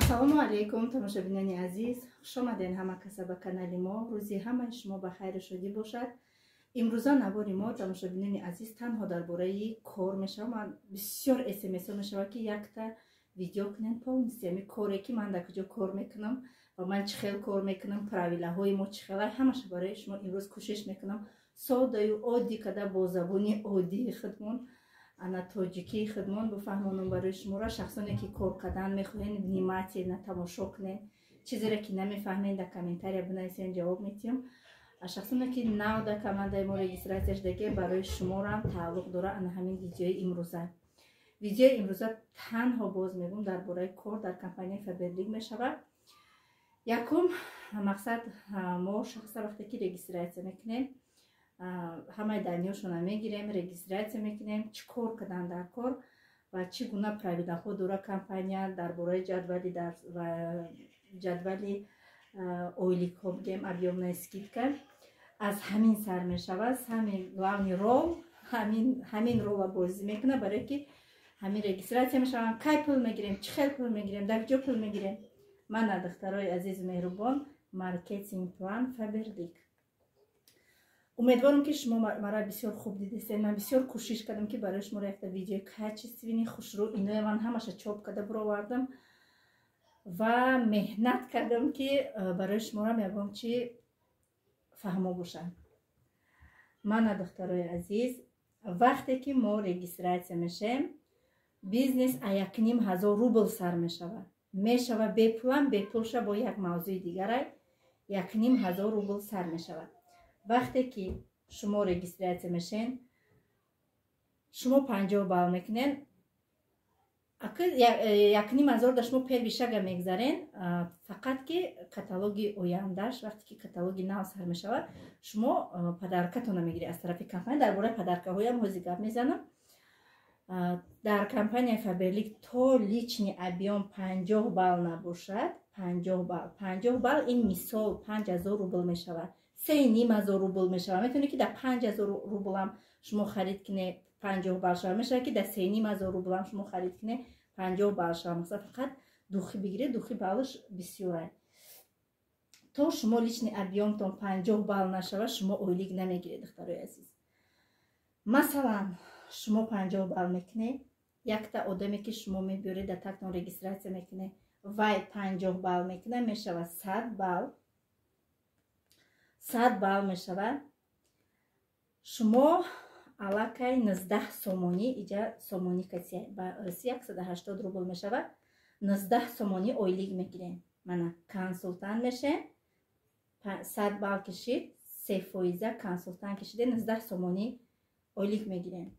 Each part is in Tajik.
Ассалому алайкум, тамошобинони азиз, хушомаден ҳама каса ба канали мо. Рӯзи ҳамаи шумо ба хайру шодӣ бошад. Имрӯза навори мо, тамошобинони азиз, танҳо дар бораи кор мешавад. Ман бисёр смсҳо мешавад, ки якта видео кунем полностью ами коре, ки ман дар куҷо кор мекунам ва ман чӣ хел кор мекунам, правилаҳои мо чӣ хела. Ҳамаша барои шумо имрӯз кӯшиш мекунам соддаю оддӣ када, бо забони оддии худмон, ана тоҷикии худмон бифаҳмонам барои шуморо. Шахсоне ки кор кардан мехоҳен, внимательно тамошо кунед. Чизере ки намефаҳмед, дар комментария бинависен, ҷавоб метиҳам. Шахсоне ки нав дар командаи мо регистрация шудаге, барои шуморам тааллуқ дора ана ҳамин видеои имрӯза. Видеои имрӯза танҳо, боз мегӯм, дар бораи кор дар компанияи Фаберлик мешавад. Якум мақсад, мо шахса вақте ки регистрация мекунем, ҳамаи данныеҳошона мегирем, регистрация мекунем, чӣ кор кардан дар кор ва чӣ гуна правилаҳо дора компания дар бораи ҷадвали ва ҷадвали ойликҳо, бигем, объемная скидка аз ҳамин сар мешавад. Самый главный роль ҳамин рола бозӣ мекунад, барое ки ҳамин регистрация мешаванд, кай пул мегирем, чӣ хел пул мегирем, дар куҷо пул мегирем. Мана, духтарои азизу меҳрубон, маркетинг план Фаберлик. Умедворам, ки шумо мара бисёр хуб дидистед. Ман бисёр кӯшиш кардам, ки барои шуморо якта видеои качественный, хушрӯ. Иное ман ҳамаша чоп карда буровардам ва меҳнат кардам, ки барои шуморам ягон чи фаҳмо бошад. Мана, духтарои азиз, вақте ки мо регистрация мешем, бизнес а 1500 рубл сар мешавад. Мешава бепулам, бепулша бо як мавзӯи дигарай. 1500 рубл сар мешавад. Вақте ки шумо регистрация мешен, шумо 50 балл мекунен, 1500 да шумо первый шага мегзарен. Фақат ки каталоги ояндаш, вақте ки каталоги нав сар мешавад, шумо подаркатона мегиред аз тарафи компания. Дар бораи подаркаҳоям ҳозир гап мезанам. Дар компанияи Фаберлик то личный объем 50 балл набошад, 50 балл, 50 балл ин мисол 5000 рубл мешавад, 3500 рубл мешавад. Метавонед, ки дар 5000 рублам шумо харид кине, 50 балл шавад. Мешавад, ки дар 3500 рублам шумо харид кине, 50 балл шавад. Масалан, фақат духи бигиред, духи баллаш бисёрай. То шумо личный объемтон 50 балл нашавад, шумо ойлик намегиред, духтарои азиз. Масалан, шумо 50 балл мекунед, якта одаме, ки шумо мебиёред, дар тактон регистрация мекунед, вай 50 балл мекунад, мешавад 100 балл. 100 балл мешавад. Шумо аллакай 19 сомонӣ, иҷа сомонӣ каси, ба русӣ 180 рубл мешавад, 19 сомонӣ ойлик мегирем. Мана, консултант мешем. 100 балл кишид, 3 фоиза консултант кишиде, 19 сомонӣ ойлик мегирем.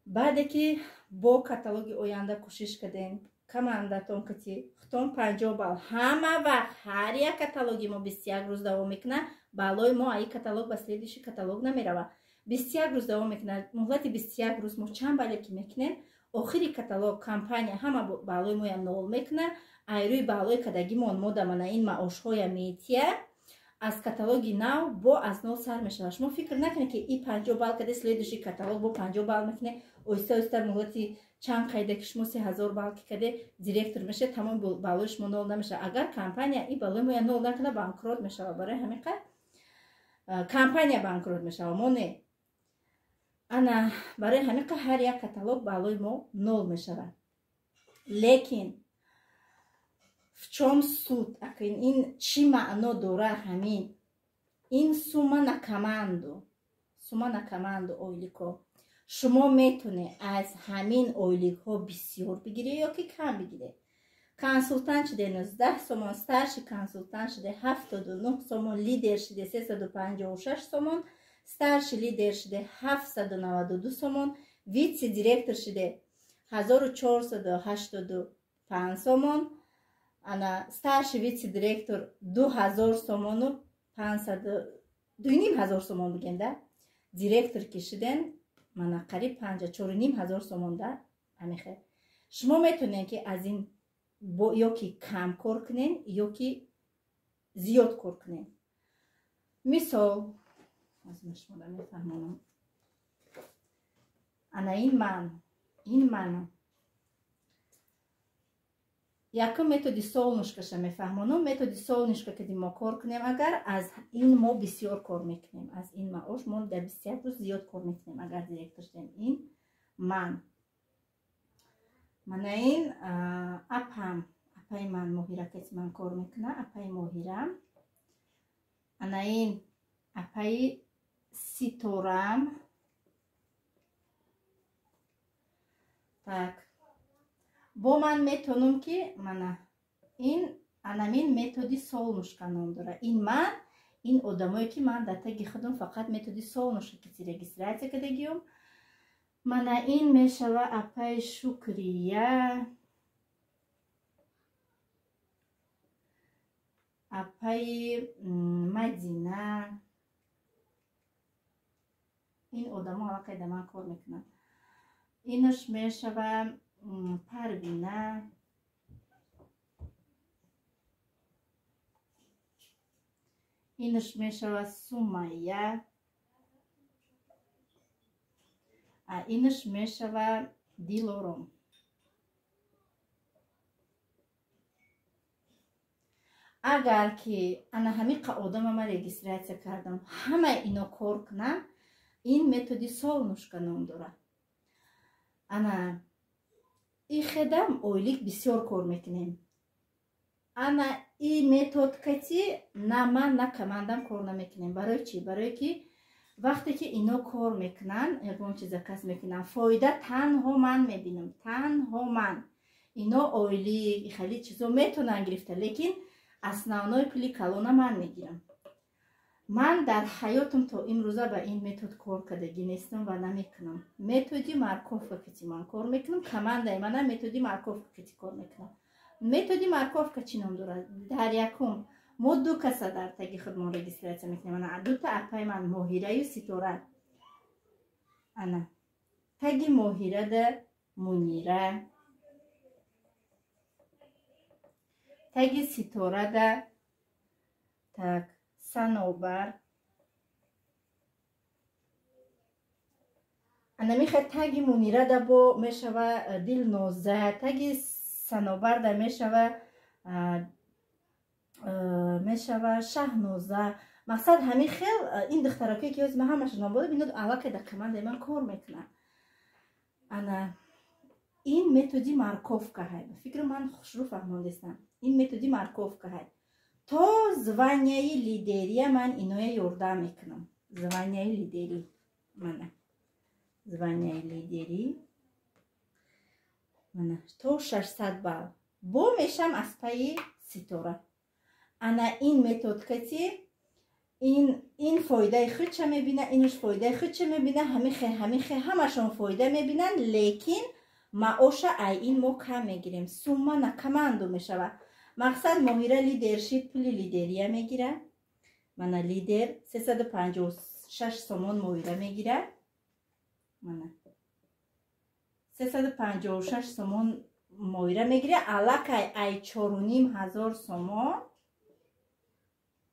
Баъде ки бо каталоги оянда кӯшиш кардем, командатон кати хутон 50 балл, ҳама вақт ҳар як каталоги мо 21 рӯз давом мекунад. Баллои мо аи каталог ба следующий каталог намерава, 21 рӯз давом мекунад. Муҳлати 21 рӯз мо чанд бале ки мекунем, охири каталог компания ҳама баллои моя нол мекунад. Айрӯи баллои кадагимон мо дамана ин маошҳоя метия. Аз каталоги нав бо аз нол сар мешавад. Шумо фикр накунед, ки и 50 балл каде, следующий каталог бо 50 балл мекунед. Оҳиста оҳиста муҳлати чанд қайда ки шумо 3000 балл ки каде, директор мешавед, тамоми баллои шумо нол намешавад. Агар компания и баллои моя нол накунад, банкрот мешавад. Барои ҳамин қад компания банкрот мешавад, мо не. Ана барои ҳамин қад ҳар як каталог баллои мо нол мешавад. Лекин в чём суть? Ин чӣ маъно дора? Ҳамин ин сумма на команду, сумма на команду ойлико шумо метонед аз ҳамин ойликҳо бисёр бигиред ё ки кам бигиред. Консултант шуде, 19 сомон, старший консултант шуде, 79 сомон, лидер шуде, 356 сомон, старший лидер шуде, 792 сомон, вице директор шуде, 1485 сомон, ана старший вице директор 2000 сомону пансаду, 2500 сомон бигем да. Директор ки шуден, мана қариб 4500 сомон да. Ҳамихе шумо метонед, ки аз ин ё ки кам кор кунен, ё ки зиёд кор кунен. Мисол, шумода мефаҳмонам. Ана ин ман, ин ман. Якум методи солнышкаша мефаҳмонам. Методи солнышка ки мо кор кунем, агар аз ин мо бисёр кор мекунем, аз ин маош мо дар 21 рӯз зиёд кор мекунем, агар директор шудем. Ин ман, мана ин апам, апаи ман Моҳира, каси ман кор мекуна, апаи Моҳира. Ана ин апаи Ситорам. Так, бо ман метонам ки мана ин анамин методи солнышка ном дора. Ин ман, ин одамое ки ман дар таги худам фақат методи солнышка ки регистрация кардагиём. Мана ин мешава апаи Шукрия, апаи Мадина. Ин одамо аллакай дар ман кор мекунанд. Инаш мешава Парвина, инаш мешава Сумайя, а инаш мешава Дилором. Агар ки ана ҳамиқа одама ман регистрация кардам, ҳамаи ино кор кунам, ин методи солнышка ном дорад. Ана и хедам ойлик бисёр кор мекунем. Ана и метод кати на ман, на командам кор намекунем. Барои чӣ? Барое ки вақте ки ино кор мекунанд, ягон чиза кас мекунанд, фоида танҳо ман мебинам, танҳо ман. Ино ойлик хеле чизо метонанд гирифта, лекин основной пули калона ман мегирам. Ман дар ҳаётам то имрӯза ба ин метод кор кардагӣ нестам ва намекунам. Методи морковка кати ман кор мекунам, командаи мана методи морковка кати кор мекунам. Методи морковка чӣ ном дорад? Дар якум мо ду каса дар таги худмон регистрация мекунем. Ана дута апаи ман Моҳираю Ситора. Ана таги Моҳирада Мунира, таги Ситорада так Санобар. Ана мехоҳад таги Мунирада бо мешава Дилноза, таги Санобарда мешава Шаҳноза. Мақсад ҳамин хел ин духтаракое ки ҳозир ман ҳамаша ном бурдам, ино аллакай дар командаи ман кор мекунанд. Ана ин методи морковка ҳай. Ба фикри ман хушрӯ фаҳмондестам. Ин методи морковка ҳай. То званияи лидерия ман иноя ёрдам мекунам. Званияи лидерӣ. Мана. Званияи лидерӣ. Мана то 600 балл. Бо мешам аз пайи Ситора. Ана ин метод кати ин фоидаи худша мебина, инуш фоидаи худша мебина, ҳамихе ҳамашон фоида мебинанд, лекин маоша ай ин мо кам мегирем. Сумма на команду мешава. Мақсад Моҳира лидершип пули лидерия мегира. Мана лидер 356 сомон Моҳира мегира. Мана 356 сомон Моҳира мегира. Аллакай ай 4500 сомон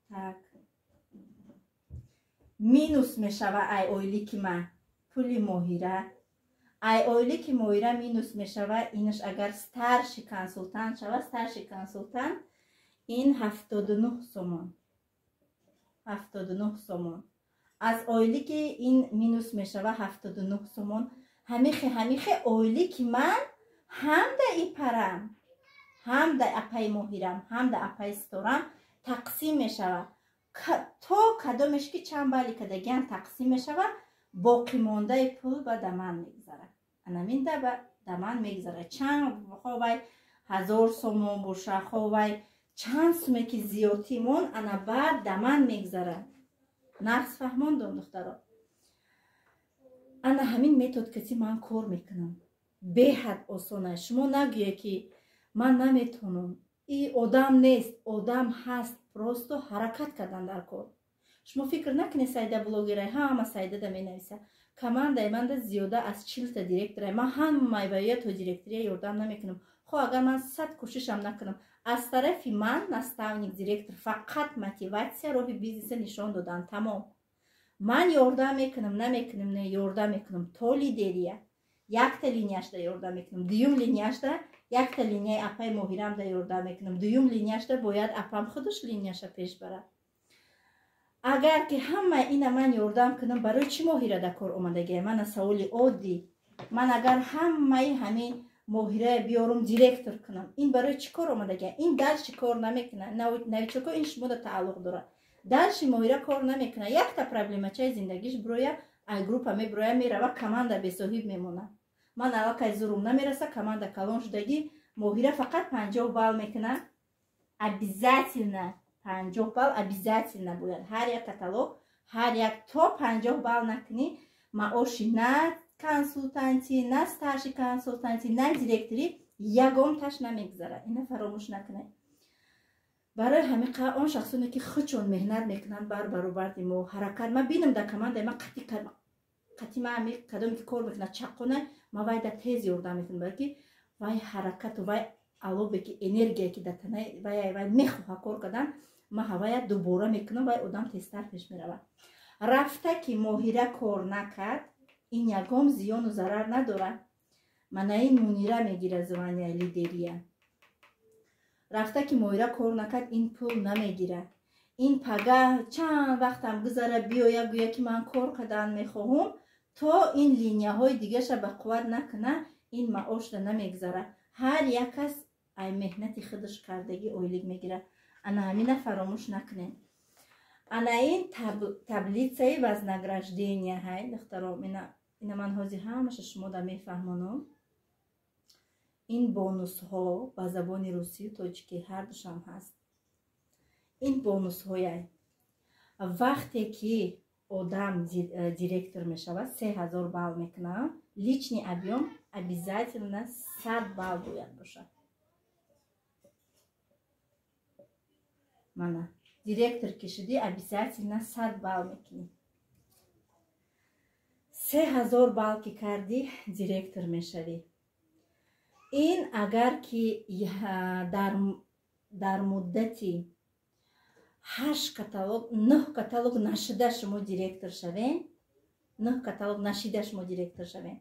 так минус мешава ай ойлики ма пули Моҳира. Ай ойлики Моҳира минус мешава. Инаш агар старший консултант шава, старший консултант ин 79 сомон. 79 сомон. Аз ойлики ин минус мешава 79 сомон. Ҳамихе ойлики ман ҳам да ипарам, ҳам да апаи Моҳирам, ҳам да апаи Ситорам тақсим мешава. То кадомеш ки чанд балли кардагиан тақсим мешава, боқимондаи пул ба даман мегузарад. Анамин да ба даман мегузарад. Чанд ховай 1000 сомон боша, ховай чанд суме ки зиёдтӣ мон, ана баъд даман мегузарад. Нақс фаҳмондом, духтаро. Ана ҳамин метод кати ман кор мекунам. Беҳад осона. Шумо нагӯе ки ман наметонам. И одам нест, одам ҳаст, просто ҳаракат кардан дар кор. Шумо фикр накунед Сайда блогерай, ҳама Сайдада менависа. Командаи манда зиёда аз 40 та директорай. Ман ҳамаи вая то директория ёрдам намекунам. Хо агар ман 100 кӯшишам накунам, аз тарафи ман наставник директор фақат мотиватсия роҳи бизнеса нишон додан, тамом. Ман ёрдам мекунам, намекунам, не ёрдам мекунам то лидерия. Якта линияшда ёрдам мекунам, дуюм линияшда Якта линияи апаи Моҳирам да ёрдам мекунам, дуюм линияшда бояд апам худаш линияша пеш барад. Агар ки ҳама ина ман ёрдам кунам, барои чӣ Моҳира да кор омадагия? Мана саволи оддӣ. Ман агар ҳамаи ҳамин Моҳирая биёрум, директор кунам, ин барои чӣ кор омадагия? Ин дальше кор намекунад. Новичок о, ин шумода тааллуқ дорад. Дальше Моҳира кор намекунад. Якта проблемачаи зиндагиш бироя, ай группа мебироя, мерава, команда бесоҳиб мемонад. Ман аллакай зурум намераса, команда калон шудагӣ. Моҳира фақат 50 балл мекунад, обязательно 50 балл обязательно бояд. Ҳар як каталог, ҳар як то 50 балл накунӣ, маоши на консултантӣ, на старший консултантӣ, на директорӣ ягонташ намегузарад. Ина фаромӯш накунед. Барои ҳамин он шахсоне ки худшон меҳнат мекунанд, бар баробарди мо ҳаракат, ман бинам, дар командаи ман қати ма ами кадоме ки кор мекунад, чаққона, ма вайда тез ёрдам мекунам, барои ки вай ҳаракату вай алобе ки энергия ки дар танаи вай мехоҳа кор кардан, ма ҳавая дубора мекунам, вай одам тезтар пеш меравад. Рафта ки Моҳира кор накард, ин ягон зиёну зарар надорад. Мана ин Мунира мегира звания и лидерия. Рафта ки Моҳира кор накард, ин пул намегирад. Ин пага чанд вақтам гузара, биёя, гӯя ки ман кор кардан мехоҳум, то ин линияҳои дигаша ба қувват накуна, ин маошра намегузарад. Ҳар як кас ай меҳнати худаш кардагӣ ойлик мегирад. Ана ҳамина фаромӯш накунем. Ана ин таблица и вознаграждения ҳай, духтаром. Ина ман ҳозир ҳамаша шумода мефаҳмонам. Ин бонусҳо ба забони русию тоҷикӣ ҳардушам ҳаст. Ин бонусҳояй. Вақте ки одам директор мешавад, 3000 балл мекунад, личный объем обязательно 100 балл бояд бошад. Мана директор ки шудӣ, обязательно 100 балл мекунӣ. 3000 балл ки кардӣ, директор мешавӣ. Ин агар ки дар муддати ҳашт каталог, нӯҳ каталог нашида шумо директор шавем, нӯҳ каталог нашида шумо директор шавем,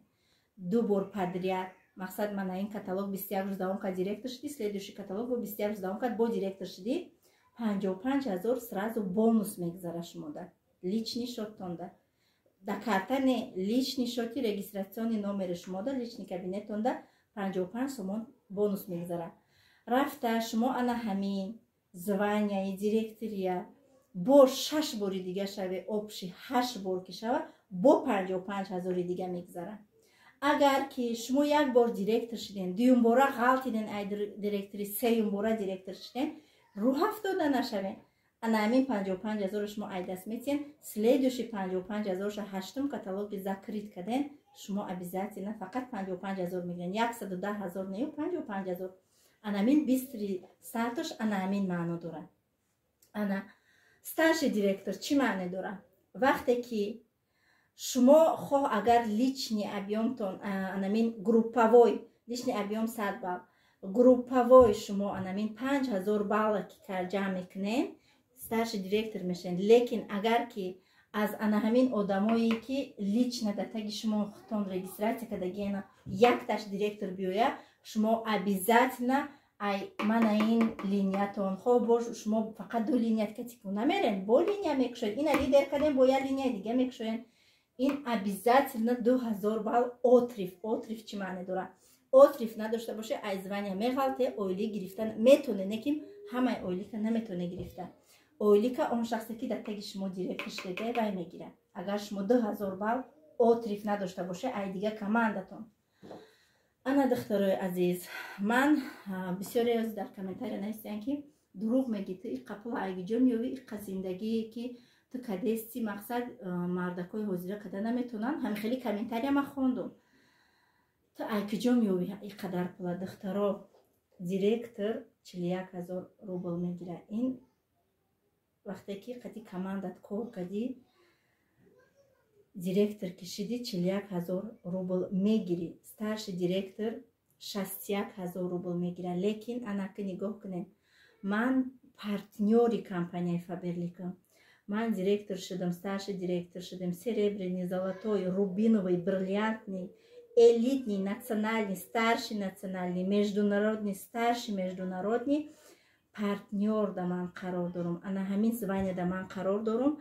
ду бор подряд, мақсад, мана ин каталог 21 рӯз давом кард, директор шудӣ, следующий каталог бо 21 рӯз давом кард, бо директор шудӣ, 55 000 сразу бонус мегузара шумода личный счёт тонда. Да карта не, личный счёт и регистрационный номери шумода, личный кабинетонда 55 сомон бонус мегузара. Рафта шумо ана ҳамин звания и директория бо шаш бори дига шаве, общий ҳашт бор ки шава, бо 55 000-и дига мегузара. Агар ки шумо як бор директор шуден, дуюмбора ғалтиден ай директори, сеюмбора директор шуден, рӯҳафтода нашавен. Ана ҳамин 55 000-ро шумо ай даст метиҳен. Следующий 55 000-ша ҳаштум каталоги закрыть карден, шумо обязательно фақат 55 000 мегирен, 110 000 нею, 55 000. Ана ҳамин быстрый стартош ана ҳамин маъно дорад. Ана старший директор чӣ маъне дорад? Вақте ки шумо хоҳ агар личный объём тон анамин групповой личный объём 100 балл, групповой шумо анамин 5000 балла ки ҷамъ мекунем, старший директор мешавед. Лекин агар ки аз ана ҳамин одамое ки лично дар таги шумо худтон регистрация кардагиена якташ директор биёя, шумо обязательно ай мана ин линиятон, хо бош, шумо фақат ду линият катику намерен, бо линия мекушоед, ина лидер кардем, бо як линияи дига мекушоед, ин обязательно 2000 балл отрыв. Отрыв чӣ маъне дорад? Отрыв надошта боше, ай звания меғалте, ойлик гирифта метоне, неким ҳамаи ойлика наметоне гирифта. Ойлика он шахсе ки дар таги шумо директор шудеда, вай мегирад, агар шумо 2000 балл отрыв надошта боше ай дига командатон. Ана, духтарои азиз, ман бисёре дар комментария нависиян, ки дурӯғ мегӣ, ту иққа пул айгиҷо меёвӣ, иққа зиндагие ки ту кадести, мақсад, мардакҳои ҳозира када наметонанд. Ҳамин хели комментария ман хондум: ту айкиҷо меёвӣ иқадар пула? Духтаро, директор 41 000 рубл мегирад. Ин вақте ки қати командат кор кардӣ, директор ки шидӣ, 41 000 рубл мегирӣ. Старший директор 61 000 рубл мегирад. Лекин анаки нигоҳ кунед, ман партнёри компанияи Фаберликам. Ман директор шудам, старший директор шудам, серебряный, золотой, рубиновый, бриллиантный. Элитный, национальный, старший национальный, международный, старший международный партнёр да ман қарор дорам. Ана ҳамин звания да ман қарор дорам.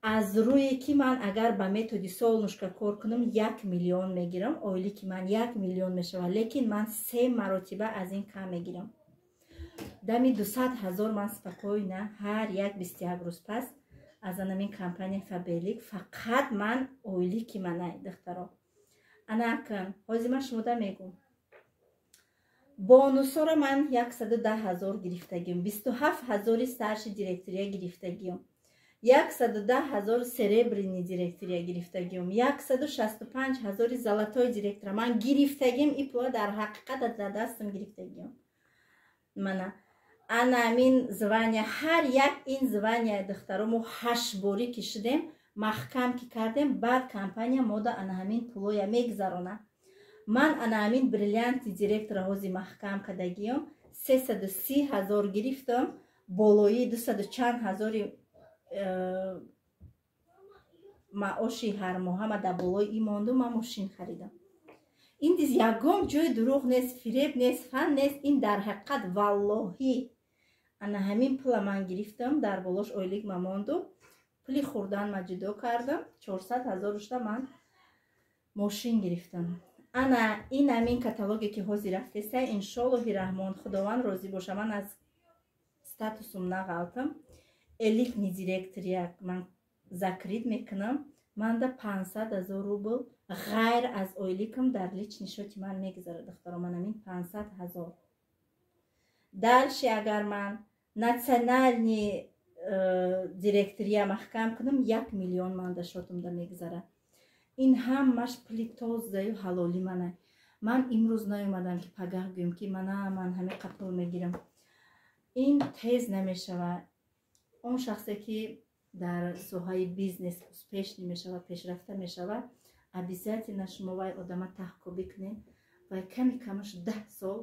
Аз рӯе ки ман агар ба методи солнышко кор кунам, 1 миллион мегирам, ойлики ман 1 миллион мешавад, лекин ман се маротиба аз ин кам мегирам. Дами 200 000 ман спокойно ҳар як 21 рӯз пас аз анамин компания Фаберлик, фақат ман ойлики манай, духтаро. Анакн ҳозир ман шумода мегӯм, бонусҳоро ман 110 000 гирифтагиём, 27 ҳазори старший директория гирифтагиём, 110 000 серебряный директория гирифтагиём, 165 ҳазори золотой директора ман гирифтагием. И пула дар ҳақиқат дар дастам гирифтагиём. Мана ана амин звания, ҳар як ин звания, духтаро, мо ҳашт борӣ кишидем, маҳкам ки кардем, баъд компания мода ана ҳамин пулоя мегузарона. Ман ана ҳамин бриллианти директора ҳози маҳкам кардагиём, 330 000 гирифтам, болои дусаду чанд ҳазори маоши ҳармоҳама дар болои и монду, ман мошин харидам. Ин диз ягон ҷои дурӯғ нест, фиреб нест, фан нест. Ин дар ҳақиқат, валлоҳӣ, ана ҳамин пула ман гирифтам, дар болош ойлик ма монду, пули хӯрдан ма ҷудо кардам, 400 000 шуда ман мошин гирифтам. Ана ин ҳамин каталоге ки ҳозир рафтеса, иншоллоҳи раҳмон, Худованд розӣ боша, ман аз статусум нағалтам. Элитный директор як ман закрыть мекунам, манда 500 000 рубл ғайр аз ойликам дар личный счёти ман мегузарад, духтаро, ман ҳамин 500 000. Дальше агар ман национальный директория маҳкам кунам, 1 миллион ман дар счётумда мегузарад. Ин ҳамаш пули тозаю ҳалоли мана. Ман имрӯз наёмадам, ки пагаҳ гӯем, ки мана ман ҳамин пул мегирам. Ин тез намешавад. Он шахсе ки дар соҳаи бизнес успешный мешавад, пешрафта мешавад, обязательно шумо вай одама таҳкобӣ кунед, вай ками камаш 10 сол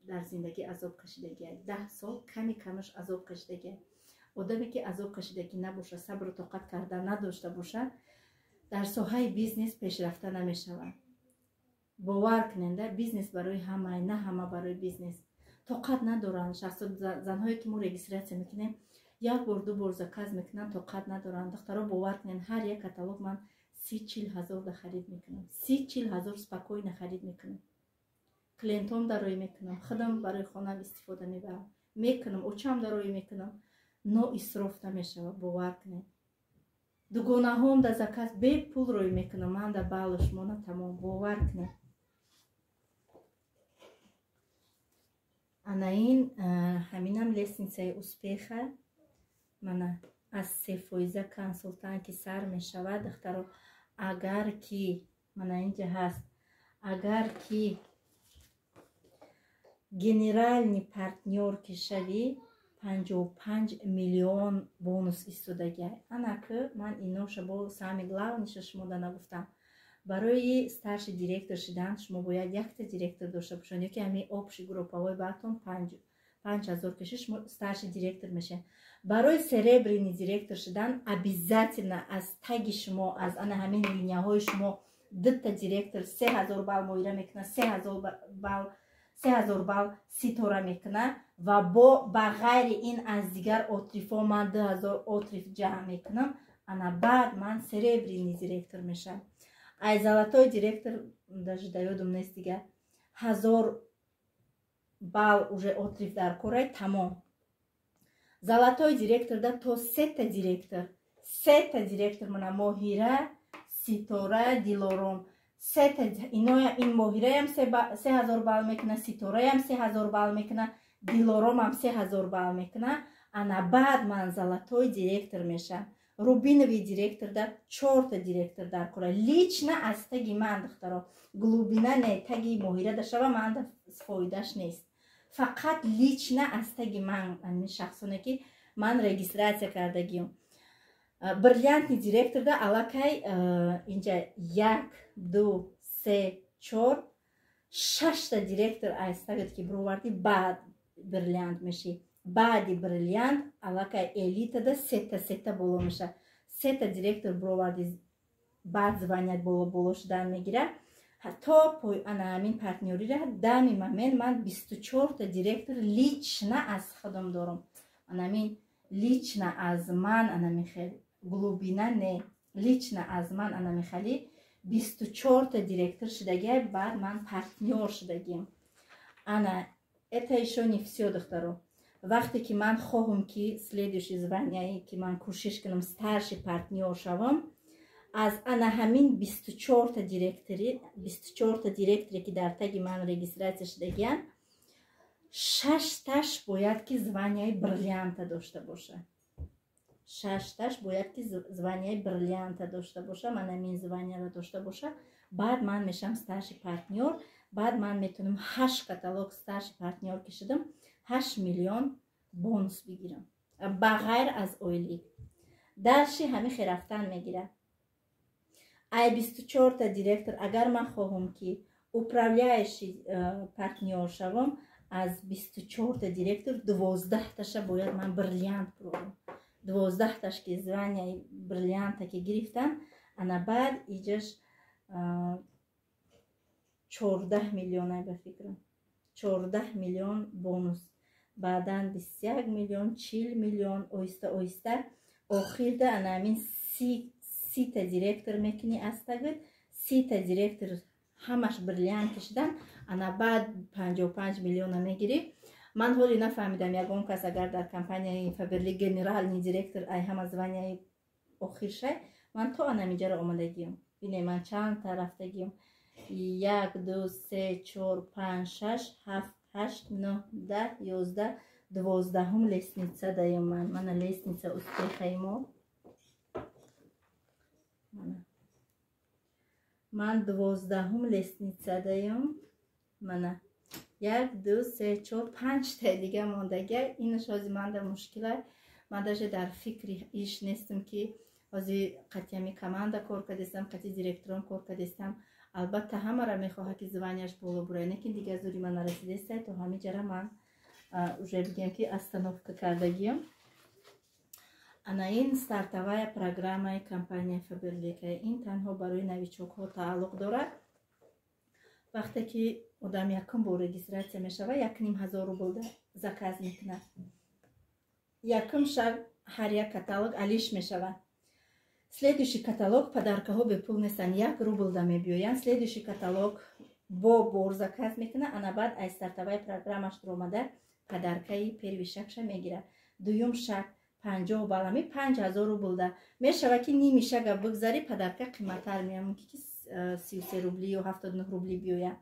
дар зиндагӣ азоб кашидагия, 10 сол ками камаш азоб кашидагия. Одаме ки азоб кашидагӣ набошад, сабру тоқат карда надошта бошад, дар соҳаи бизнес пешрафта намешавад. Бовар кунед, бизнес барои ҳама, на ҳама барои бизнес тоқат надоранд. Шахсо, занҳое ки мо регистрация мекунем, як бор, ду бор заказ мекунанд, тоқат надоранд. Духтаро, бовар кунед, ҳар як каталог ман 30-40 ҳазор да харид мекунам, 30-40 ҳазор спокойно харид мекунам, клиентом дароӣ мекунам, худам барои хонам истифода мебарам, мекунам, очам дароӣ мекунам, но исроф намешавад, бовар кунед. Дугонаҳом да заказ бепул рӯй мекунам, ман да балу шумона тамом, бовар кунед. Ана ин ҳаминам лестницаи успеха. Мана аз 3 фоиза консултант ки сар мешавад, духтаро, агар ки мана инҷа ҳаст, агар ки генеральный партнёр ки шавӣ, 55 миллион бонус истодагиай. Анаки ман иноша бо самый главныйша шумо да нагуфтам. Барои старший директор шидан шумо бояд якта директор дошта бошанд, ёки ҳамин общий групповой баъдтон 5000 каши, шумо старший директор мешавед. Барои серебряный директор шидан обязательно аз таги шумо, аз ана ҳамин линияҳои шумо дута директор 3000 балл моира мекунад, 3000 балл, 3000 балл ситора мекунад ва бо ба ғайри ин аз дигар отрывҳо ман 2000 отрыв ҷамъ мекунам. Ана баъд ман серебряный директор мешавам. Ай золотой директор даже да ёдум нест, дигар 1000 балл уже отрыв дар корай, тамом. Золотой директорда то сета директор, сета директор, мана Моҳира, Ситора, Дилором, сета иноя. Ин Моҳираям 3000 балл мекуна, Ситораям 3000 балл мекуна, Дилоромам 3000 балл мекуна. Ана баъд ман золотой директор мешавам. Рубиновый директорда чорта директор дар кора, лично аз таги ман, духтаро, глубина не, таги Моҳира дашава, манда фоидаш нест, фақат лично аз таги ман, шахсоне ки ман регистрация кардагиём. Бриллиантный директорда аллакай инҷа як, ду, се, чор, шашта директор аз тагат ки бировардӣ, баъд бриллиант мешӣ. Баъди бриллиант аллакай элитада сета сета боло меша, сета директор бироварди, баъд званият боло боло шудан мегирад. То ана ҳамин партнёрира данный момент ман 24-та директор лично аз худам дорам. Анамин лично аз ман, анами хел глубина не, лично аз ман анами хали 24-та директор шудагиай, баъд ман партнёр шудагиам. Ана это ещё не всё, духтаро. Вақте ки ман хоҳам, ки следующий звание, ки ман кӯшиш кунам, старший партнёр шавам, аз ана ҳамин 24-та директори, 24-та директоре, ки дар таги ман регистрация шудагиянд, шашташ бояд ки званияи бриллианта дошта боша. Шашташ бояд ки званияи бриллианта дошта боша, ман ҳамин званияро дошта боша. Баъд ман мешавам старший партнёр. Баъд ман метавонам, ҳашт каталог старший партнёр ки шудам, 8 миллион бонус бигирам, ба ғайр аз ойлик. Дальше ҳамин хел рафтан мегирад. Ай 24-та директор, агар ман хоҳам, ки управляющий партнёр шавам, аз 24-та директор 12-таша бояд ман бриллиант бурорам. 12-таш ки званияи бриллианта ки гирифтан, ана баъд иҷаш 14 миллионай, ба фикрам, 14 миллион бонус, баъдан 21 миллион, 40 миллион, оҳиста оҳиста. Охирда ана ҳамин 30-та директор мекунӣ, аз тагит 30-та директор ҳамаш бриллиант кашидан, ана баъд 55 миллиона мегирӣ. Ман ҳоли нафаҳмидам, ягон кас агар дар компанияи Фаберлик генеральный директор, ай ҳама званияи охир шай. Ман то анамиҷаро омадагиям. Бине, ман чандта рафтагиям: як, ду, се, чор, панҷ, шаш, ҳафт, ҳашт, нӯҳ, 10, 11, 12-ум лестница даём ман. Мана лестница успехаи мо. Мана ман 12-ум лестница даём. Мана як, ду, се, чор, панҷтаи дига мондагия. Инаш ҳози манда мушкила. Ман даже дар фикри иш нестам, ки ҳози қатъиями команда кор кардестам, қатъи директорон кор кардестам. Албатта, ҳамаро мехоҳад, ки званияш боло бурад, лекин дигар зури ман нарасидеста. То ҳамиҷара ман уже бигем, ки остановка кардагиям. Ана ин стартовая программаи компанияи Фаберлика. Ин танҳо барои новичокҳо тааллуқ дорад. Вақте ки одам якум бор регистрация мешавад, 1500 рубл заказ мекунад. Якум шаб ҳар як каталог алиш мешавад. Следующий каталог подаркаҳо бепул нестанд, 1 рубл да мебиёянд. Следующий каталог бо бор заказ мекунад. Ана баъд аз стартовая программаш дуромада, подаркаи первый шагша мегирад. Дуюм шаг 50 балами 5000 рубл да мешавад, ки ними шага бигзари, подарка қиматтар меяд, мумкин ки 33 рубли ё 79 рубли биёяд.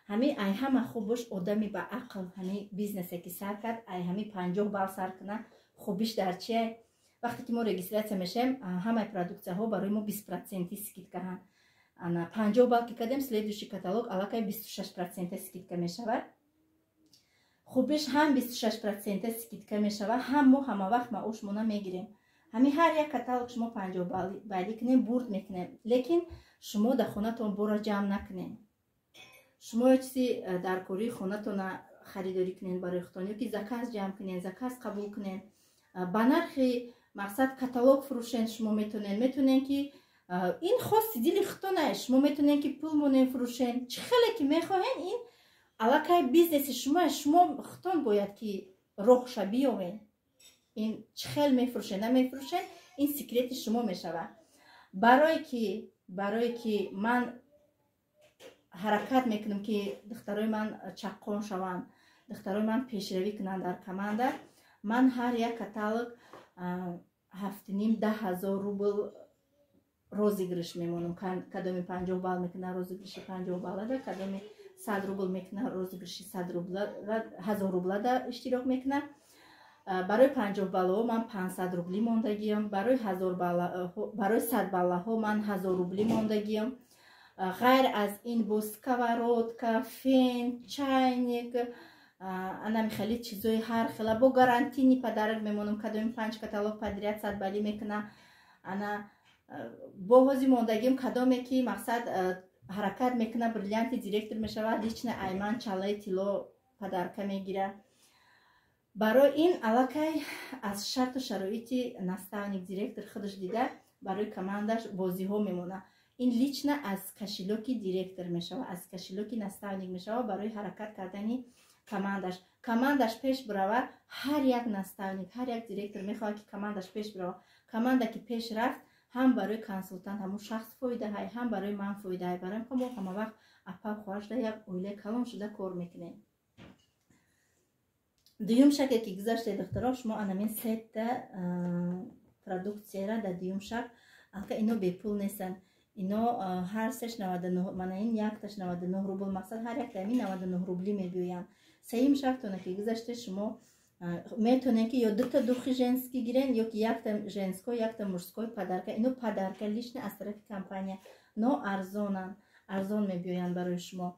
Ҳами ай ҳама хубаш, одами ба ақл ҳами бизнесе ки сар кард, ай ҳами 50 балл сар кунад. Хубиш дар чие? Вақте ки мо регистрация мешавем, ҳамаи продукцияҳо барои мо 20 проценти скидкаҳанд. Ана 50 балл ки кардем, следующий каталог аллакай 26 процента скидка мешавад. Хубиш ҳам 26 процента скидка мешавад, ҳам мо ҳама вақт маошмона мегирем. Ҳами ҳар як каталог шумо 50 баллӣ кунем, бурд мекунем. Лекин шумо дар хонатон бора ҷамъ накунем. Шумо ё чизи дар кории хонатона харидорӣ кунед барои худтон, ё ки заказ ҷамъ кунед, заказ қабул кунед, ба нархи мақсад каталог фурӯшен. Шумо метавонед, ки ин хости дили худтона, шумо метавонед, ки пул монен, фурӯшен, чӣ хеле ки мехоҳен. Ин аллакай бизнеси шумо, шумо худтон бояд ки роҳша биёвен. Ин чӣ хел мефурӯшен, намефурӯшен, ин секрети шумо мешавад. Барое ки ман ҳаракат мекунам, ки духтарои ман чаққон шаванд, духтарои ман пешравӣ кунанд дар команда, ман ҳар як каталог 7,5, 10 000 рубл розыгрыш мемонам. Кадоми 50 балл мекунад, розыгрыши 50 баллада, кадоми 100 рубл мекунад, розыгрыши 100 рубла, 1000 рублада иштирок мекунад. Барои 50 баллаҳо ман 500 рубли мондагиам, барои барои 100 баллаҳо ман 1000 рубли мондагиам. Ғайр аз ин бо сковородка, фен, чайник, анами хеле чизои ҳар хела бо гарантийный подарок мемонам. Кадоми панҷ каталог подряд 100 баллӣ мекуна. Ана бо ҳози мондагиам, кадоме ки мақсад ҳаракат мекуна, бриллианти директор мешавад, лично айман чалаи тилло подарка мегирад. Барои ин аллакай аз шарту шароити наставник директор худаш дида, барои командаш бозиҳо мемонад. Ин лично аз кошелёки директор мешавад, аз кошелёки наставник мешавад барои ҳаракат кардани командаш. Командаш пеш бирава, ҳар як наставник, ҳар як директор мехоҳад, ки командаш пеш бирава. Команда ки пеш рафт, ҳам барои консултант, ҳамун шахс фоидаҳай, ҳам барои ман фоидаҳай. Барои мо ҳама вақт апа хоҳар як оилаи калон шуда кор мекунем. Дуюм шаг е ки гузаште, духтаро, шумо анамин сета продукцияра дар дуюм шаг алка. Ино бепул нестанд, ино ҳар сеш 99, мана ин якташ 99 рубл. Мақсад, ҳар якта ин 99 рубли мебиёянд. Сеюм шаг тона ки гузаште, шумо метавонед, ки ё дута духи женский гирен, ё ки якта женской, якта мужской подарка. Ино подарка лично аз тарафи компания, но арзонанд, арзон мебиёянд барои шумо.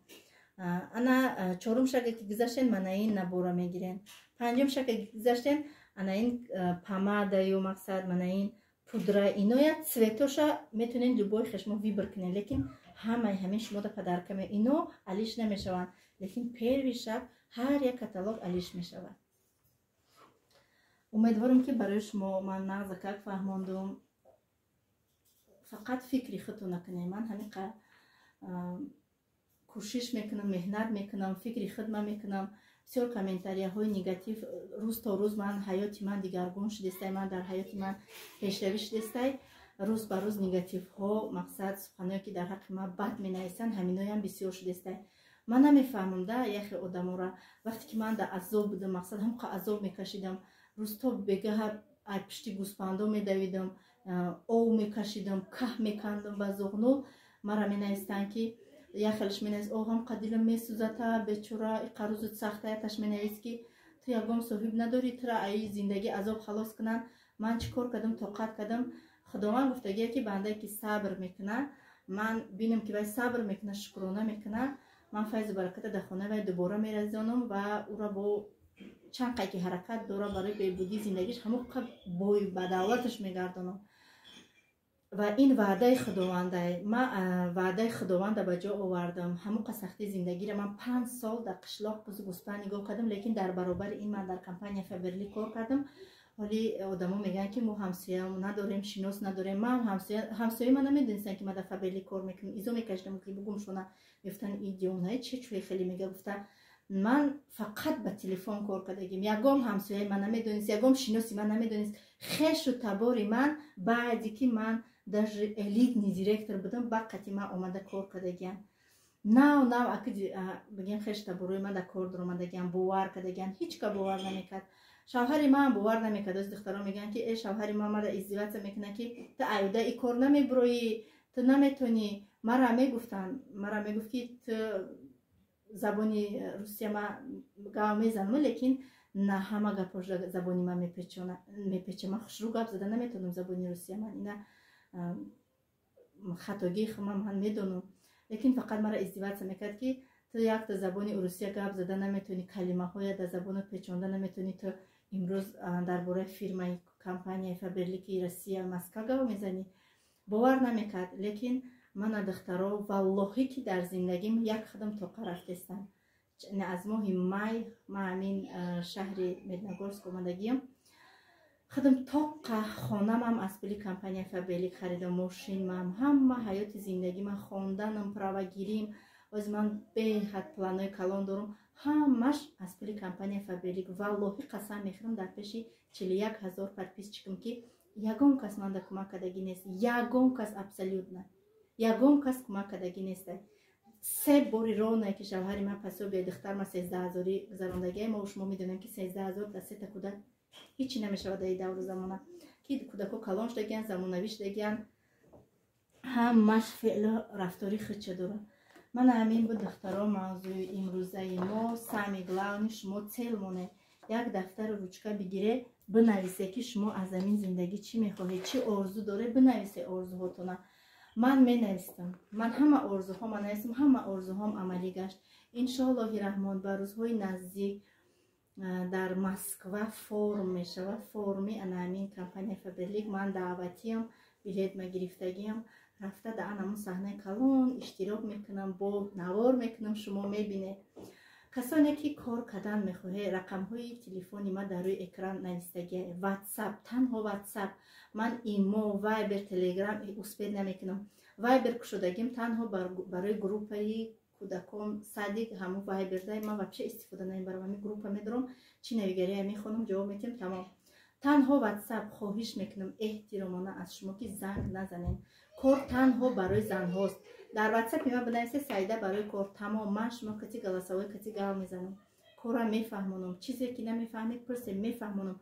Ана чорум шаг е ки гузаштен, мана ин набора мегирен. Панҷум шаг е ки гузаштен, ана ин помадаю, мақсад, мана ин пудра. Иноя цветоша метавонед любой хешмо выбор кунед, лекин ҳамаи ҳамин шумода подарка. Ино алиш намешаванд, лекин первый шаг ҳар як каталог алиш мешавад. Умедворам, ки барои шумо ман нағзакак фаҳмондум. Фақат фикри худтон накунед. Ман ҳамиқа кӯшиш мекунам, меҳнат мекунам, фикри худма мекунам. Бисёр комментарияҳои негатив. Рӯз то рӯз ман ҳаёти ман дигаргун шудестай, ман дар ҳаёти ман пешравӣ шудестай. Рӯз ба рӯз негативҳо, мақсад, суханое ки дар ҳаққи ман бад менависанд, ҳаминоям бисёр шудестай. Ман намефаҳмам да яхе одамора. Вақте ки ман дар азоб будам, мақсад, ҳамқа азоб мекашидам, рӯз то бегаҳа пишти гӯспандо медавидам, ов мекашидам, каҳ мекандам ба зоғнул, мара менавистанд, ки як хелш менавист: «О, ҳамқа дилам месӯзата, бечора, иқа рӯзут сахта». Яташ менавист, ки ту ягон соҳиб надорӣ, тура аи зиндагӣ азоб халос кунанд. Ман чӣ кор кардам? Тоқат кардам. Худованд гуфтагие, ки бандае ки сабр мекунад, ман бинам, ки вай сабр мекунад, шукрона мекунад, ман файзу бараката дар хонаи вай дубора меразонам ва ӯра бо чанд қай ки ҳаракат дора барои беҳбудии зиндагиш, ҳамон бой ба давлаташ мегардонам. Ва ин ваъдаи худовандае. Ман ваъдаи худованда ба ҷо овардам. Ҳамон сахтии зиндагиро ман 5 сол дар қишлоқ бузу гӯспанд нигоҳ кардам, лекин дар баробари ин ман дар компания Фаберлик кор кардам. Ҳоли одамо мегӯянд, ки мо ҳамсоя надорем, шинос надорем. Ман ҳамсояи ман намедонистанд, ки ман дар Фаберлик кор мекунам. Изо мекашидам, ки бугумшона, мегуфтанд: «И девонаи че чӯи хеле мега?» Гуфта, ман фақат ба телефон кор кардагим. Ягон ҳамсояи ман намедонист, ягон шиноси ман намедонист. Хешу табори ман баъде ки ман даже элитный директор будам, ба қати ман омада кор кардагиям. Нав нав аки бигем, хешу таборои ман дар кор даромадагиам, бовар кардагиам. Ҳеҷ ка бовар намекард, шавҳари ман бовар намекард. Оз духтаро мегӯянд, ки э, шавҳари ман мара издеваться мекунад, ки ту аюда и кор намебуроӣ, ту наметонӣ. Мара мегуфтанд, мара мегуфт, ки ту забони русия ма гап мезанам, лекин на ҳама гапош забони ман мепеча. Ман хушрӯ гап зада наметонам забони русия. Ман ина хатогии хума ман медонам, лекин фақат мара издеваться мекард, ки ту якта забони урусия гап зада наметонӣ, калимаҳоя дар забонат печонда наметонӣ, ту имрӯз дар бораи фирмаи компанияи Фаберлики Россия, Москва гап мезанӣ. Бовар намекард. Лекин мана, духтаро, валлоҳӣ, ки дар зиндагим як хадам тоқа рафтестам. Аз моҳи май ман ҳамин шаҳри Медногорск омадагиям, худам тоқа хонамам аз пули компания Фаберлик харидам, мошинмам, ҳама ҳаёти зиндагӣ ман, хонданам, правагирим, оз ман беҳад планҳои калон дорам, ҳамаш аз пули компания Фаберлик. Валлоҳӣ, қасам мехӯрам дар пеши 41 000 подписчикам, ки ягон кас манда кӯмак кардагӣ нест, ягон кас, абсолютно ягон кас кӯмак кардагӣ нест. Се бори ровное ки шавҳари ман пособие духтарма 13 ҳазорӣ гузарондагия. Мо шумо медонем, ки 13 000 дар сета кӯдак ҳичи намешавад дар давру замона, ки кӯдако калон шудагиян, замонавӣ шудагиян, ҳамаш феълу рафтори худча дорад. Мана ҳамин буд, духтаро, мавзӯи имрӯзаи мо. Самый главный, шумо цель монед, як дафтару ручка бигире, бинависе, ки шумо аз ҳамин зиндагӣ чӣ мехоҳед, чӣ орзу доред, бинависе орзуҳотона. Ман менавистам, ман ҳама орзуҳома навистам, ҳама орзуҳом амалӣ гашт. Иншоаллоҳи раҳмон, ба рӯзҳои наздик дар Москва форум мешавад, форуми ана ҳамин компания Фаберлик. Ман даъватиам, билет ма гирифтагиам, рафта дар анамун саҳнаи калон иштирок мекунам, бо навор мекунам, шумо мебинед. Касоне ки кор кардан мехоҳед, рақамҳои телефони ман дар рӯи экран навистагия. Ватсап, танҳо ватсап. Ман имо, вайбер, телеграм успеть намекунам. Вайбер кушодагим танҳо барои группаи кӯдакон, садик, ҳамун вайбердай ман вообще истифода намебарам. Ҳамин группа медорам, чӣ навигария мехонам, ҷавоб метиҳам, тамом. Танҳо ватсап. Хоҳиш мекунам эҳтиромона аз шумо, ки занг назанед. Кор танҳо барои занҳост. Дар ватсапи ман бинависе «Саида барои кор», тамом. Ман шумо кати голосовой кати гап мезанам, корра мефаҳмонам. Чизе ки намефаҳмед, пурсем, мефаҳмонам.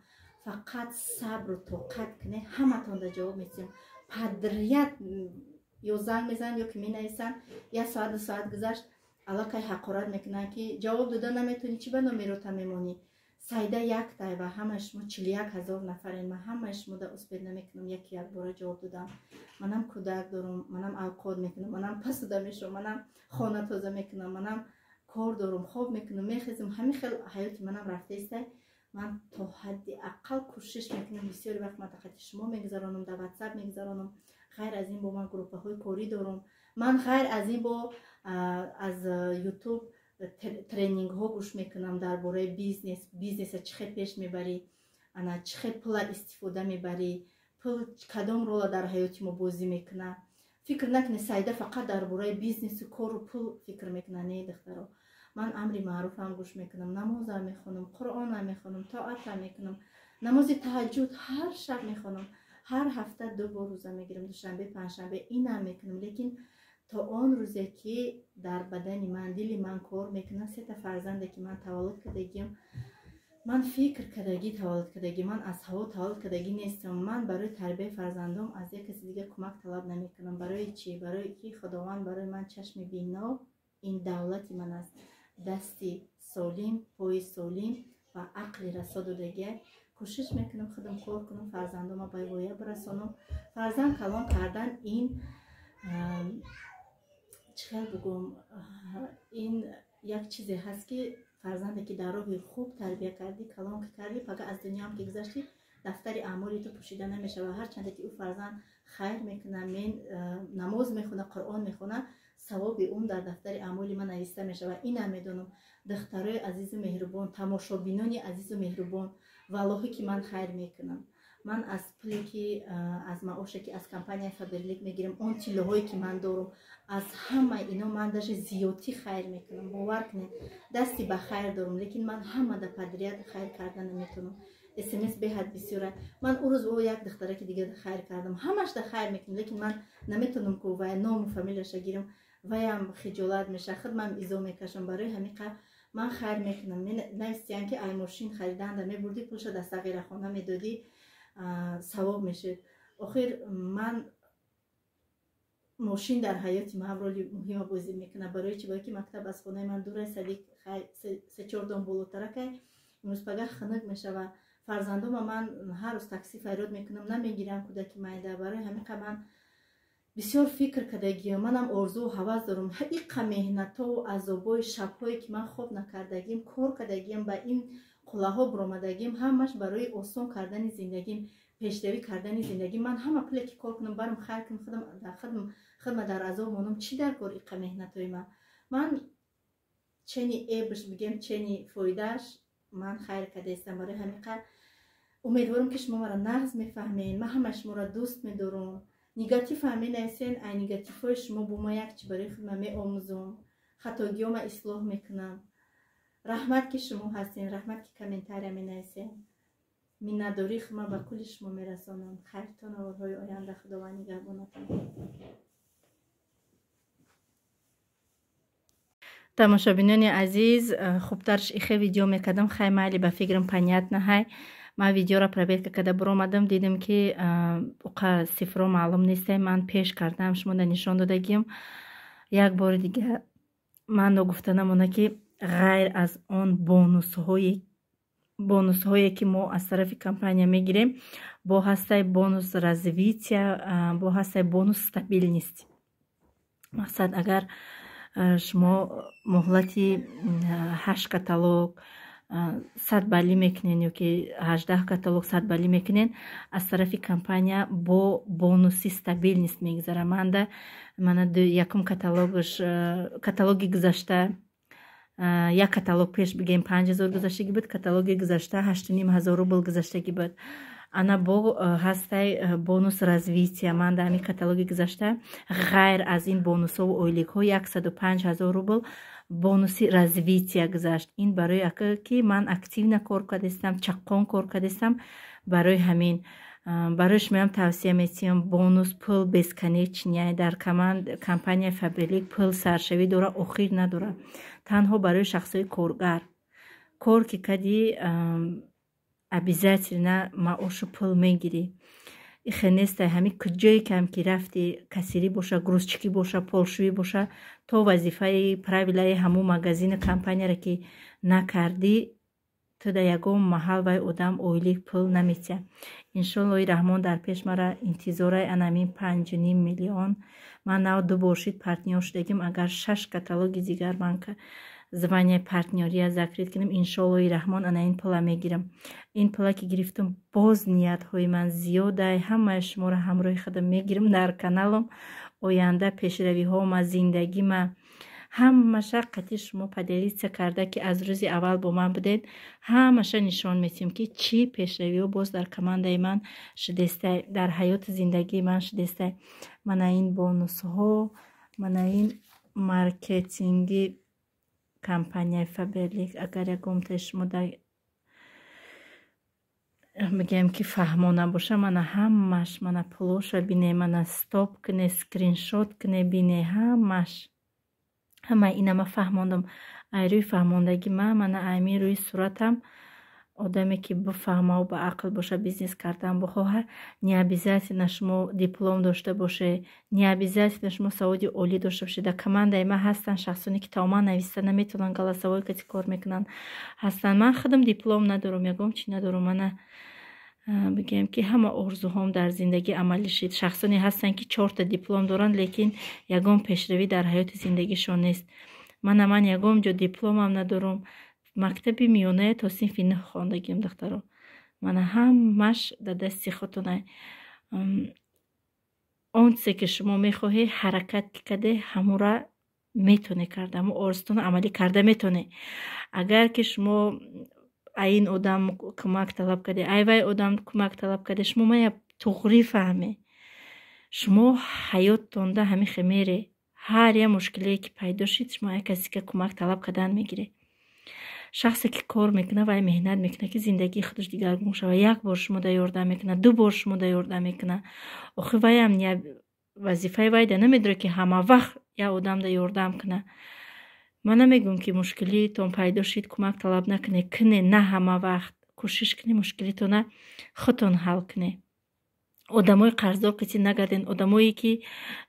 Фақат сабру тоқат кунед, ҳаматонда ҷавоб метиҳам. Подряд ё занг мезананд, ё ки менависанд. Як соат, 2 соат гузашт, аллакай ҳақорат мекунанд, ки ҷавоб дода наметавонӣ, чӣ ба номерота мемонӣ. Сайда яктай ва ҳамаи шумо 41 000 нафарен. Ман ҳамаи шумода успеть намекунам яки якбора ҷавоб додам. Манам кӯдак дорам, манам авқот мекунам, манам посуда мешавам, манам хона тоза мекунам, манам кор дорам, хоб мекунам, мехезам. Ҳамин хел ҳаёти манам рафтаистай. Ман то ҳадди ақал кӯшиш мекунам. Бисёри вақт ман тақати шумо мегузаронам, дар ватсап мегузаронам. Ғайр аз ин бо ман группаҳои корӣ дорам. Ман ғайр аз ин бо аз Ютуб тренингҳо гӯш мекунам дар бораи бизнес. Бизнеса чӣ хел пеш мебарӣ, ана чӣ хел пула истифода мебарӣ, пул кадом рола дар ҳаёти мо бозӣ мекунад. Фикр накунед, Саида фақат дар бораи бизнесу кору пул фикр мекунад. Не, духтаро, ман амри маъруфам гӯш мекунам, намозам мехонам, Қуръонам мехонам, тоатам мекунам, намози таҳаҷҷуд ҳар шаб мехонам, ҳар ҳафта ду бор рӯза мегирам, душанбе, панҷшанбе. Инам мекунам, лекин то он рӯзе ки дар бадани ман дили ман кор мекунад, сета фарзанде ки ман таваллуд кардагиам, ман фикр кардагӣ таваллуд кардагӣ, ман аз ҳаво таваллуд кардагӣ нестам. Ман барои тарбияи фарзандом аз як каси дигар кӯмак талаб намекунам. Барои чӣ? Барои ки Худованд барои ман чашми бино, ин давлати ман аст, дасти солим, пои солим ва ақли расо додагия. Кӯшиш мекунам худам кор кунам, фарзандома ба воя бирасонам. Фарзанд калон кардан ин, чӣ хел бигӯм, ин як чизе ҳаст, ки фарзанде ки дар роҳи хуб тарбия кардӣ, калон ки кардӣ, пага аз дунёам ки гузаштӣ, дафтари аъмоли ту пӯшида намешавад. Ҳарчанде ки ӯ фарзанд хайр мекунад, мен намоз мехонад, Қуръон мехонад, савоби он дар дафтари аъмоли ман нависта мешавад. Инам медонам. Духтарои азизу меҳрубон, тамошобинони азизу меҳрубон, валлоҳӣ ки ман хайр мекунам. Ман аз пуле ки аз маоше ки аз компанияи Фаберлик мегирам, он тиллоҳое ки ман дорам, аз ҳамаи ино ман даже зиёдтӣ хайр мекунам. Бовар кунед, дасти ба хайр дорам, лекин ман ҳамада подряд хайр карда наметавонам. СМС беҳад бисёра. Ман ӯ рӯз бо як духтараки дига хайр кардам. Ҳамашда хайр мекунам, лекин ман наметавонам ку вай ному фамилияша гирам, ваям хиҷолат меша, худмам изо мекашам. Барои ҳамиқа ман хайр мекунам. Навистиян, ки ай мошин хариданда мебурдӣ, пулша дар сағирахона медодӣ, савоб мешуд. Охир ман мошин дар ҳаёти ман роли муҳима бозӣ мекунад. Барои чӣ? Барои ки мактаб аз хонаи ман дура, садик се-чор дом болотаракай. Имрӯз пага хунук мешава. Фарзандома ман ҳар рӯз такси фарёд мекунам, намегирам, кӯдаки майда. Барои ҳамиқа ман бисёр фикр кардагиам. Манам орзуу ҳавас дорам. Иқа меҳнатову азобои шабҳое ки ман хоб накардагим, кор кардагиам, ба ин қуллаҳо буромадагим, ҳамаш барои осон кардани зиндагим, пешравӣ кардани зиндагӣ. Ман ҳама пуле ки кор кунам, барм хайр кунам, худма дар азоб монам, чӣ дар кор иқа меҳнатои ман? Ман чени эбш бигем, чени фоидааш, ман хайр кардаистам. Барои ҳамиқа умедворам, ки шумо маро нағз мефаҳмед. Ман ҳама шуморо дӯст медорам. Негатив ҳам менависен, ай негативҳои шумо бо ма як чи барои худма меомӯзам, хатогиҳома ислоҳ мекунам. Раҳмат, ки шумо ҳастен, раҳмат, ки комментария менависен. Миннатдории худма ба кулли шумо мерасонам. Хайр, то наворҳои оянда, Худованд нигаҳбонатон. Тамошобинони азиз, хубтарш ихе видео мекардам. Хай, майли, ба фикрам, понятно. Ҳай, ман видеоро проверка карда буромадам, дидам, ки уқа цифро маълум несте. Ман пеш кардам, шумода нишон додагим. Як бори дига ман ногуфта намона, ки ғайр аз он бонусҳое ки мо аз тарафи компания мегирем, бо ҳастаи бонус развития, бо ҳастаи бонус стабильность. Мақсад, агар шумо муҳлати ҳашт каталог 100 баллӣ мекунен ё ки 18 каталог 100 баллӣ мекунен, аз тарафи компания бо бонуси стабильность мегузара. Манда мана якум каталогш, каталоги гузашта, як каталог пеш бигем, 5000 гузаштагӣ буд, каталоги гузашта 8500 рубл гузаштагӣ буд. Ана бо ҳастай бонус развития. Ман дар ҳамин каталоги гузашта, ғайр аз ин бонусҳову ойликҳо, 105 000 рубл бонуси развития гузашт. Ин барои ки ман активно кор кардастам, чаққон кор кардастам. Барои ҳамин барои шумоям тавсия метиҳам: бонус, пул бесконечный дар компания Фаберлик, пул саршавӣ дора, охир надорад. Танҳо барои шахсҳои коргар. Кор ки кардӣ, обязательно маошу пул мегирӣ. Ихе нестай, ҳамин куҷое кам ки рафти, кассирӣ боша, грузчикӣ боша, полшӯӣ боша, то вазифаи правилаи ҳамун магазину компанияро ки накардӣ, ту дар ягон маҳал вай одам ойлик, пул наметиҳад. Иншоаллоҳи раҳмон, дар пеш мара интизорай анамин 5,5 миллион. Ман нав ду бор шид партнёр шудагим. Агар шаш каталоги дигар ман звание партнёрия закрыть кунем, иншоаллоҳи раҳмон, ана ин пула мегирам. Ин пула ки гирифтам, боз ниятҳои ман зиёдай. Ҳамаи шуморо ҳамроҳи худам мегирам дар каналам. Оянда пешравиҳома, зиндагима, ҳамаша қатъи шумо поделиться карда, ки аз рӯзи аввал бо ман будед, ҳамаша нишон метиҳем, ки чӣ пешравиҳо боз дар командаи ман шудестай, дар ҳаёти зиндагии ман шудестай. Мана ин бонусҳо, мана ин маркетинги компанияи Фаберлик. Агар ягонтаи шумо мегӯям, ки фаҳмо набоша, мана ҳамаш, мана пулоша бине, мана стоп куне, скриншот куне, бине ҳамаш. Ҳамаи ина ма фаҳмондам. Ай рӯи фаҳмондагӣ ма, мана ами рӯи суратам, одаме ки бифаҳмаву ба ақл боша, бизнес кардан бихоҳа, не обязательно шумо диплом дошта боше, не обязательно шумо саводи олӣ дошта бошед. Дар командаи ман ҳастанд шахсоне, ки тамоман нависта наметавонанд, голосовой кати кор мекунанд, ҳастанд. Ман худам диплом надорам, ягон чи надорам. Мана, бигӯем, ки ҳама орзуҳом дар зиндагӣ амалӣ шид. Шахсоне ҳастанд, ки чорта диплом доранд, лекин ягон пешравӣ дар ҳаёти зиндагишон нест. Мана, ман ягон ҷо дипломам надорам, мактаби миёнае то синфи нӯҳ хондагиам. Духтаро, мана, ҳамаш дар дасти худтонай. Он чизе ки шумо мехоҳед, ҳаракат ки карде, ҳамура метавонед карда, ҳамун орзутонро амалӣ карда метавонед. Агар ки шумо ай ин одам кӯмак талаб карде, ай вай одам кӯмак талаб карде, шумо мая туғрӣ фаҳме, шумо ҳаёттонда ҳамин хел мере. Ҳар як мушкилие ки пайдо шид, шумо як касега кӯмак талаб кардан мегиред. Шахсе ки кор мекунад, вай меҳнат мекунад, ки зиндагии худаш дигаргун шавад. Як бор шумо да ёрдам мекунад, ду бор шумо да ёрдам мекунад. Охир вайам вазифаи вайда намедорад, ки ҳама вақт як одам да ёрдам кунад. Ман намегӯям, ки мушкилитон пайдо шид, кӯмак талаб накунед. Кунед, на ҳама вақт. Кӯшиш кунед, мушкилитона худтон ҳал кунед. Одамои қарздор кати нагарден. Одамое ки,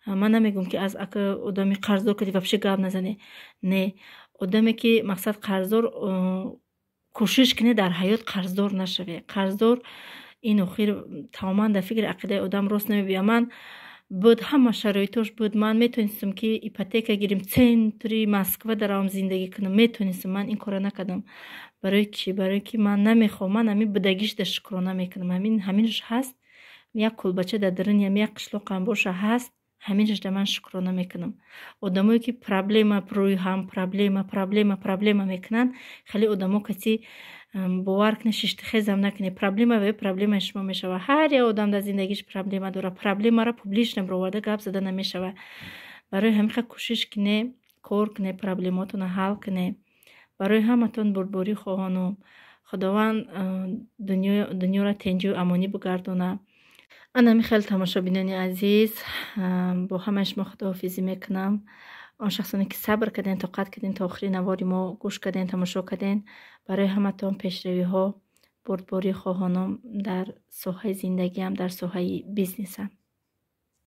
ман намегӯям, ки аз одами қарздор кати вообще гап назанед. Не, одаме ки, мақсад, қарздор, кӯшиш кунед, дар ҳаёт қарздор нашавед. Қарздор ин охир тамоман дар фикри ақидаи одам рост намебиёяд. Ман буд, ҳама шароитош буд, ман метавонистам, ки ипотека гирим, центри Москва даравам, зиндагӣ кунам, метавонистам. Ман ин корро накардам. Барои чӣ? Барое ки ман намехоҳам. Ман ҳамин будагишда шукрона мекунам. Ҳаминаш ҳаст, як кулбача дар даруниам, як қишлоқам боша, ҳаст, ҳаминашда ман шукрона мекунам. Одамое ки проблема рӯи ҳам, проблема, проблема, проблема мекунанд, хеле одамо каси бовар кунед, шиштихезам накунед. Проблема ве проблемаи шумо мешавад. Ҳар як одам дар зиндагиш проблема дорад. Проблемаро публично бироварда гап зада намешавад. Барои ҳамин хел кӯшиш кунед, кор кунед, проблемотонро ҳал кунед. Барои ҳаматон бурдборӣ хоҳонам. Худованд дунёро тенҷу амонӣ бигардонад. Ана хел, тамошобинони азиз, бо ҳамаи шумо худоҳофизӣ мекунам. Он шахсоне ки сабр кардем, тоқат кардем, то охири навори мо гӯш кардем, тамошо кардем, барои ҳаматон пешравиҳо, бурдборӣ хоҳонам дар соҳаи зиндагиам, дар соҳаи бизнесам.